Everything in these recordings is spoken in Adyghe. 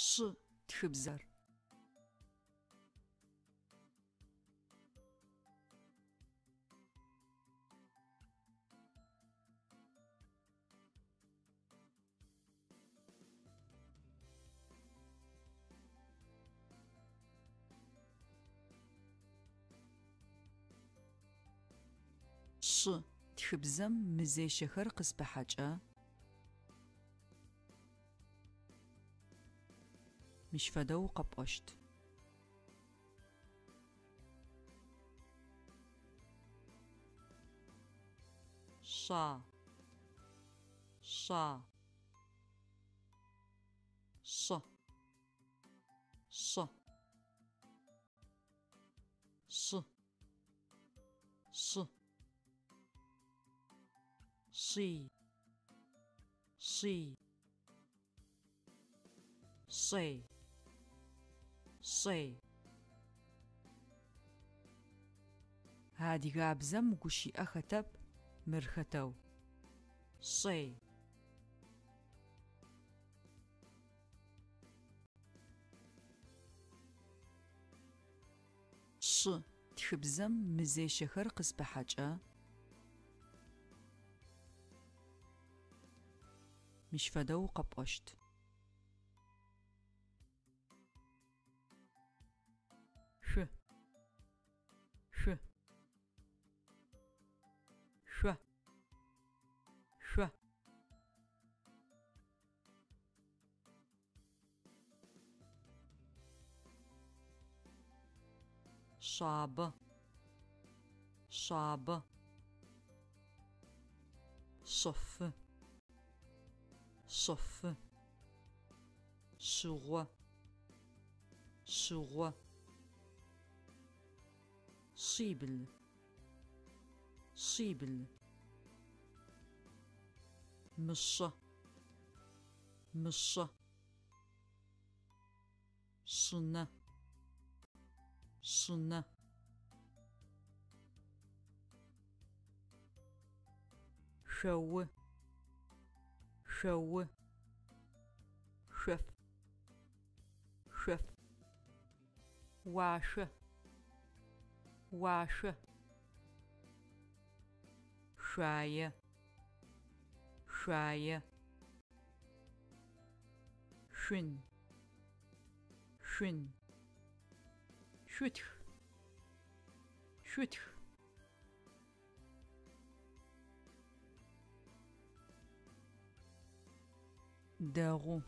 Шъы тхыбзэр. Шъы тхыбзэм мызещэхэр къызпыхьэкӏэ мыщ фэдэу къэпӏощт. Шъа, шъа, шъэ, шъэ, шъы, шъы, шъий, шъий, шъей, шъей. Адыгабзэм гущыӏэ хэтэп мыр хэтэу. Шъей. Шъы тхыбзэм мызещэхэр къызпыхьэкӏэ мыщ фэдэу къэпӏощт. Шъу, шъу, шъо, шъо. Шъабэ, шъабэ. Шъэфы, шъэфы. Шъыгъо, шъыгъо. Шъибл, шъибл. Мышъэ, мышъэ. Шъынэ, шъынэ. Шъоу, шъоу. Шъоф, шъоф. Уашъо, уашъо. Шъуае, шъуае. Шъун, шъун. Шъутх, шъутх. Дэгъу,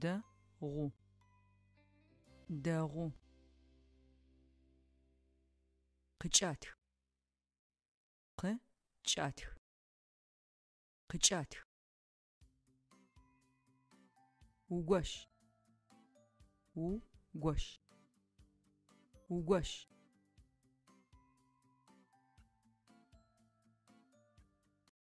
дэгъу, дэгъу. Къыкӏатх, къыкӏатх, къыкӏатх. Угощ, угощ, угощ.